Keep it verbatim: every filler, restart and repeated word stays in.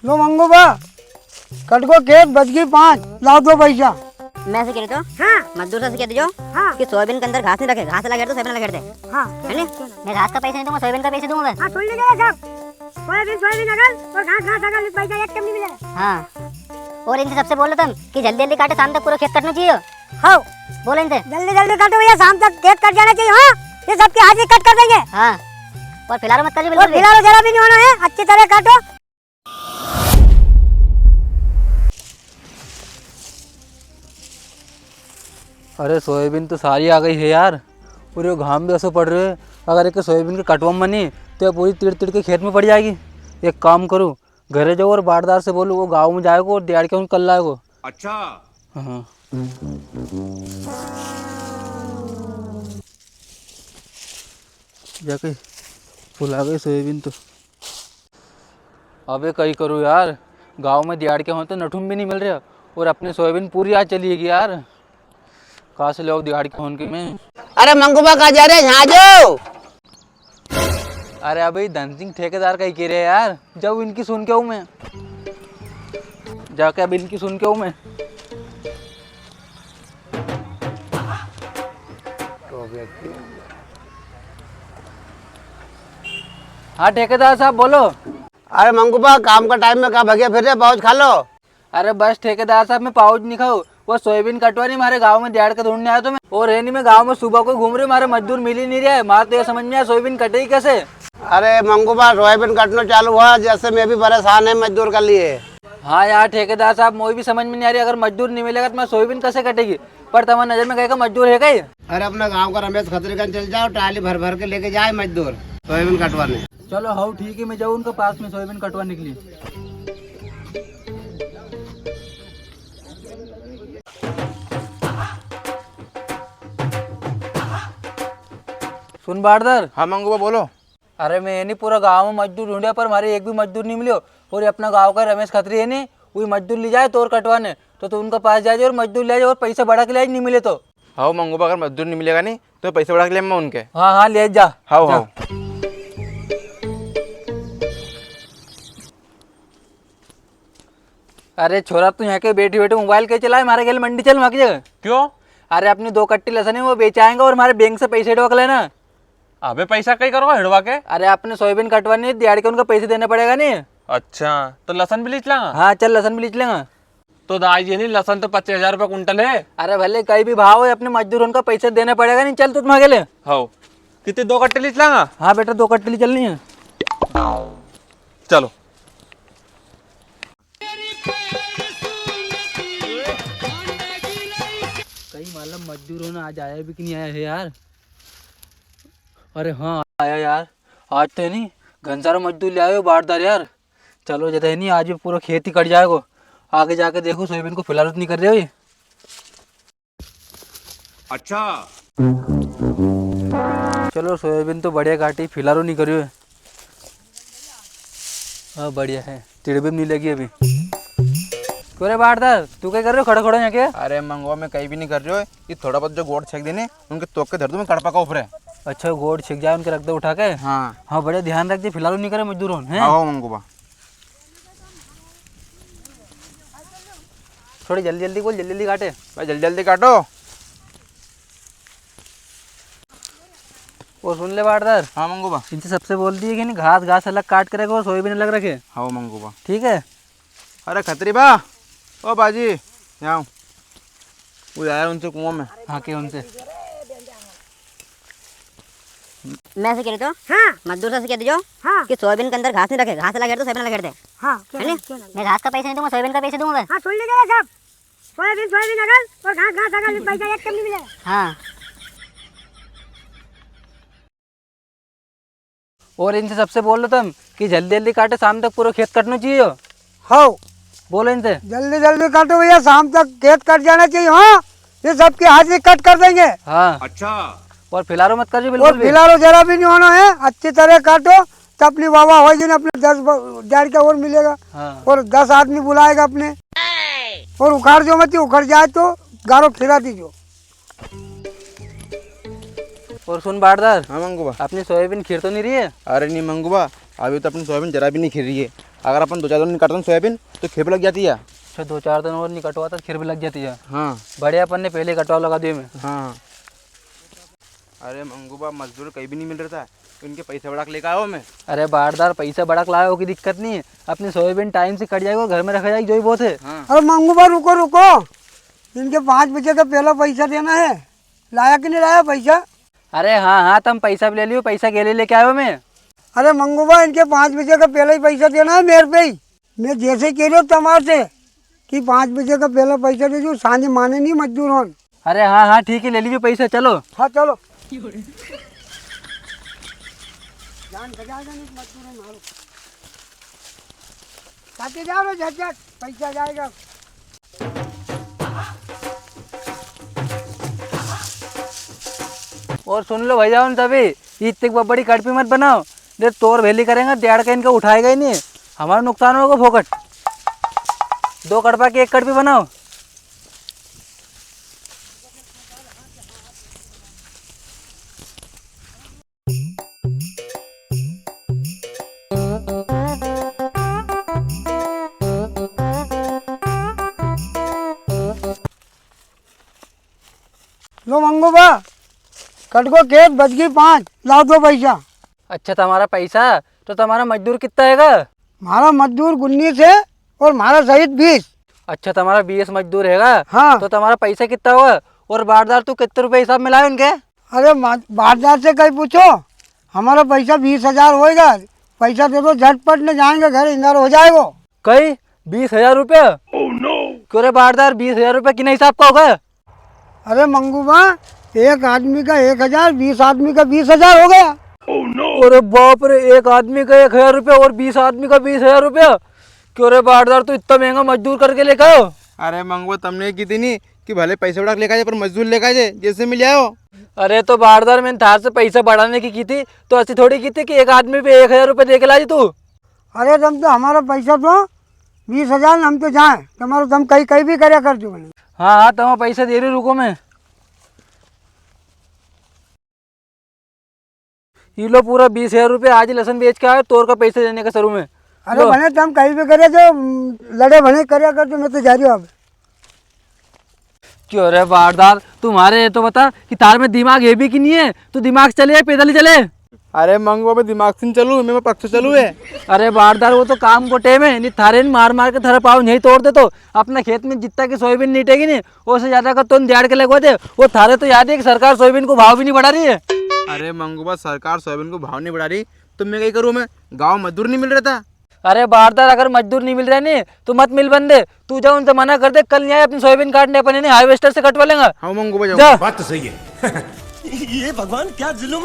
लो मंगू बा, कट गो खेत, बच गई पाँच, लाओ दो पैसा। मैं से कह रही तो, हाँ। मजदूर से कह दीजो हाँ। कि सोयाबीन के अंदर घास नहीं रखे, घास लगे तो सोयाबीन लगे दे। हाँ, है नी? मैं घास का पैसा नहीं दूंगा, सोयाबीन का पैसा दूंगा मैं। हाँ, सुन लीजिए सब। सोयाबीन, सोयाबीन अगर और घास, घास अगर, पैसा एक कम नहीं मिलेगा। हाँ। और इनसे सबसे बोल दो तुम कि जल्दी जल्दी काटे, शाम तक पूरा खेत कटना चाहिए। हाँ। बोलो इनसे। जल्दी जल्दी काटो भैया, शाम तक खेत कट जाना चाहिए। हाँ, ये सबकी हाजिरी कट कर देंगे। हाँ। और फिलहाल मत करिए और बिल्कुल भी। फिलहाल जरा भी नहीं होना है, अच्छी तरह काटो। अरे सोयाबीन तो सारी आ गई है यार, और यो घाम भी असो पड़ रह्यो है, अगर एक सोयाबीन के कटवा मनी तो ये पूरी तिड़ तिड़ के खेत में पड़ जाएगी। एक काम करूँ, घरे जाऊँ और बारदार से बोलूँ, वो गाँव में जाएगो और दिहाड़क्या होन कर लाएगो। अच्छा। हाँ। जाके फुला गई सोयाबीन तो। अबे कई करूँ यार, गाँव में दिहाड़क्या होन तो नठुम भी नहीं मिल रहा, और अपने सोयाबीन पूरी आ चली गई यार। कहाँ से लाऊँ दिहाड़क्या होन के मैं? अरे मंगू बा, कहाँ जा रहे हैं? यहाँ आ जाओ। अरे अबे धन सिंह ठेकेदार का ही कह रहे हैं यार, जाऊँ इनकी सुन के आऊँ मैं, जाके अब इनकी सुन के आऊँ मैं। हाँ ठेकेदार साहब बोलो। अरे मंगू बा, काम का टाइम में कहाँ भगे फिर रहे, पाउच खा लो। अरे बस ठेकेदार साहब, मैं पाउच नहीं खाऊँ, वो सोयाबीन कटवानी, मारे गांव में दिहाड़क्या ढूंढने आयो तो मैं। और है नहीं, मैं गांव में सुबह को घूम रही हूँ, मारे मजदूर मिल ही नहीं रहे। मारे तो ये समझ में आया, सोयाबीन कटेगी कैसे? अरे मंगू बा, सोयाबीन कटनो चालू हुआ, जैसे मैं भी परेशान है मजदूर के लिए। हाँ यार ठेकेदार साहब, मोई भी समझ में नहीं आ रही, अगर मजदूर नहीं मिलेगा तो मैं सोयाबीन कैसे कटेगी? पर तुम्हारी नजर में कहीं का मजदूर है कहीं? अरे अपना गांव का रमेश खत्री कन चल जाओ, ट्राली भर भर के लेके जाए मजदूर सोयाबीन कटवाने। चलो हाउ ठीक है, मैं जाऊँ उनके पास में सोयाबीन कटवाने के लिए। सुन बारदार। हाँ मंगू बा बोलो। अरे मैं ये नहीं पूरा गांव में मजदूर ढूंढ्या पर मारे एक भी मजदूर नहीं मिल्यो। और ये अपना गांव का रमेश खत्री है नहीं, वही मजदूर ले जाए तोर कटवाने, तो तू उनका पास जाए और मजदूर ले जाए और पैसा बढ़ा के ले जाए, नहीं मिले तो। हाँ मंगू बा, अगर मजदूर नहीं मिलेगा नहीं तो पैसा बढ़ा के ले मैं उनके। हाँ हाँ ले जा। हाँ जा। हाँ। अरे छोरा, तू यहाँ के बैठी बैठी मोबाइल के चलाए, मारे गेल मंडी चल वहाँ की जगह। क्यों? अरे अपनी दो कट्टी लसन है, वो बेच आएंगे और मारे बैंक से पैसे उठवा के लेना। अबे पैसा कई करोगा हिड़वा के? अरे अपने सोयाबीन कटवानी है, दिहाड़क्या होन का पैसे देना पड़ेगा नहीं। अच्छा, तो लसन भी लीच लांगा? हाँ चल, लसन भी लीच लेंगा। तो दाई जी नहीं, लसन तो पच्चीस हजार रुपया कुंटल है। अरे भले कई भी भाव हो, अपने मजदूर होन का पैसे देना पड़ेगा नहीं। चल तू तो मांगे ले। हाँ, कितनी, दो कट्टे लीच लांगा? हाँ बेटा, दो कट्टे लीच चलनी है। चलो। कई मालूम मजदूर होन आज आया भी कि नहीं आया है यार। अरे हाँ, आया यार, आज तो है नी, घणा सारा मजदूर ले आयो बारदार यार। चलो, जदे है नी, आज भी पूरा खेत ही कट जाएगो। आगे जाके देखो, सोयाबीन को फिलहाल तो नहीं कर रहे हो ये। अच्छा। चलो, सोयाबीन तो बढ़िया काटी, फिलहाल नहीं करियो है। हाँ, बढ़िया है, तिड़बे भी नहीं लगी अभी। क्यों रे बारदार, तू क्या कर रहे हो खड़ा खड़ा यहाँ के? अरे मंगू बा, मैं कई भी नहीं कर रहे हो, ये थोड़ा बहुत जो गोड़ छेक देने, उनके तोक के धर दूँ मैं कड़पा का ऊपर। अच्छा, गोड़ छेक जाए उनके रख दे उठा के। हाँ। हाँ, बढ़िया ध्यान रख दे, फिलहाल नहीं करे मजदूर होन, हैं? हाँ, हाँ, मंगू बा। थोड़ी जल्दी जल्दी बोल, जल्दी जल्दी काटे। भाई जल्दी जल्दी काटो। वो सुन ले बारदार। हाँ मंगू बा। इनसे सबसे बोल दिए कि नहीं, घास, घास अलग काट के रखे और सोयाबीन अलग रखे। हाँ मंगू बा। ठीक है। अरे खत्री बा, ओ बाजी, यहाँ आओ। वो आया उनसे कुआं में। हाँ, के उनसे? मैं से कह रही तो, हाँ। मजदूर से कह दीजो हाँ। कि सोयाबीन के अंदर घास नहीं रखे, घास लगा दे तो सोयाबीन लगा दे। हाँ, क्यों है नहीं? क्यों नहीं? मैं घास का पैसा नहीं दूंगा, सोयाबीन का पैसा दूंगा मैं। हाँ, सुन लीजिए सब। सोयाबीन, सोयाबीन अगर और घास, घास अगर, पैसा एक कम नहीं मिलेगा। हाँ। और इनसे सबसे बोल लो तुम कि जल्दी जल्दी काटे, शाम तक पूरा खेत कटना चाहिए। हाँ। बोलो इनसे। जल्दी जल्दी काटो भैया, शाम तक खेत कट जाना चाहिए। हाँ, ये सबकी हाजिरी कट कर देंगे। हाँ। अच्छा। और फिलारो मत करजो बिल्कुल और भी। फिलारो जरा भी नहीं होना है, अच्छी तरह काटो, तो अपनी वाह वाह होगी ना, अपने दस ब-, दिहाड़क्या और मिलेगा। हाँ। और दस आदमी बुलाएगा अपने, और उखाड़ जो मत, उखड़ जाए तो गारो खिला दीजो। और सुन बारदार, हाँ मंगू बा। अपनी सोयाबीन खिर तो नहीं रही है? अरे नहीं मंगू बा, अभी तो अपनी सोयाबीन जरा भी नहीं खिर रही है। अगर अपन दो चार दिन नहीं काटते सोयाबीन, तो खिर भी लग जाती है। अच्छा, दो चार दिन और नहीं कटवाता, खिर भी लग जाती है। हाँ। बढ़िया, अपन ने पहले कटवा लगा दिए मैं। हाँ। अरे मंगू बा, मजदूर कहीं भी नहीं मिल रहा था, इनके पैसे बढ़ा के लेकर आयो मैं। अरे बारदार, पैसे बढ़ा के लायो की दिक्कत नहीं है, अपनी सोयाबीन टाइम से कट जाएगी और घर में रखा जाएगी, जो ही बहुत है। हाँ। अरे मंगू बा, रुको, रुको, इनके पाँच बजे का पहला पैसा देना है। लाया कि नहीं लाया पैसा? अरे हाँ, हाँ, तम पैसा भी ले लियो, पैसा गेले लेके आयो मैं। अरे मंगू बा, इनके पाँच बजे का पहला ही पैसा देना है मेरे पे ही। मैं जैसे ही कह रहा हूँ तमार से कि पाँच बजे का पहला पैसा दे दो, सांझे माने नहीं मजदूर होन। अरे हाँ, हाँ, ठीक है, ले लीजिए पैसा, चलो। हाँ, चलो। जान बजा दे, नहीं मजदूर होन मारो। काटे जाओ रे झट झट, पैसा जाएगा। और सुन लो भैया, उन सभी, इतनी बड़ी कड़पी मत बनाओ, दे तोर भेली करेंगे, दिहाड़ के इनका उठाएगा ही नहीं, हमारा नुकसान होगा फोकट। दो कड़पा की एक कड़पी बनाओ। लो मंगू बा, कटको खेत बच गई पाँच, लाओ दो पैसा। अच्छा, तुम्हारा पैसा, तो तुम्हारा मजदूर कितना हैगा? म्हारा मजदूर उन्नीस है और म्हारा सहित बीस। अच्छा, तुम्हारा बीस मजदूर हैगा? हाँ। तो तुम्हारा पैसा कितना होगा? और बारदार तू कितने रुपए हिसाब में लाए उनके? अरे मा-, बारदार से कहीं पूछो, हमारा पैसा बीस हजार होएगा, पैसा दे दो, झटपट ने जाएंगे घर, इंगार हो जाएगो। कई बीस हजार रुपया? क्यों रे बारदार, बीस हजार रुपया किना हिसाब का होगा? अरे मंगू बा, एक आदमी का एक हजार, बीस आदमी का बीस हजार हो गया। अरे बाप रे, एक आदमी का एक हजार रुपया और बीस आदमी का बीस हजार रुपया। क्यों रे बारदार, तू इतना महंगा मजदूर करके लेके आयो? अरे मंगू बा, तमने की थी नी कि भले पैसे बढ़ा के लेके आ जाए, पर मजदूर लेके आ जाए, जैसे मिल आयो। अरे तो बारदार, मैंने थार से पैसा बढ़ाने की की थी, तो ऐसी थोड़ी की थी कि एक आदमी पे एक हजार रुपया दे के ला जी तू। अरे तम तो हमारा पैसा दो, बीस हजार, हम तो जाए, तुम्हारा तम कहीं, कहीं भी करया कर दो। हाँ, हाँ, तुम्हारा पैसा दे रही, रुको मैं। ये लो पूरा बीस हजार रुपया, आज ही लसन बेच के आयो, तोर का पैसा देने का शुरू में। अरे लो। भले तम कहीं भी करे जो, लड़े भले करया कर दो, मैं तो जा रही हूँ अब। क्यों रे बारदार, तुम्हारे ये तो बता कि तार में दिमाग है भी कि नहीं है? तू दिमाग से चले या पैदल ही चले? अरे मंगू बा, मैं दिमाग से नहीं चलूँ, मैं, मैं पग से चलूँ है। अरे बारदार, वो तो काम को टेम है, नहीं थारे ने मार मार के थारा पाँव नहीं तोड़ दे तो। अपना खेत में जितना की सोयाबीन नीटेगी नहीं, वो से ज्यादा का तुम दिहाड़ के लगवा दे। वो थारे तो याद है कि सरकार सोयाबीन को भाव भी नहीं बढ़ा रही है। अरे मंगू बा, सरकार सोयाबीन को भाव नहीं बढ़ा रही, तो मैं क्या करूँ? मैं गाँव मजदूर नहीं मिल रहा था। अरे बारदार, अगर मजदूर नहीं मिल रहा नहीं तो मत मिल बंदे, तू जा उनसे मना कर दे, कल नहीं आए अपनी सोयाबीन काटने, अपन इन्हें हार्वेस्टर से कटवा लेंगा। हाँ मंगू बा, जाओ। जा। बात तो सही है। ये भगवान क्या जुल्म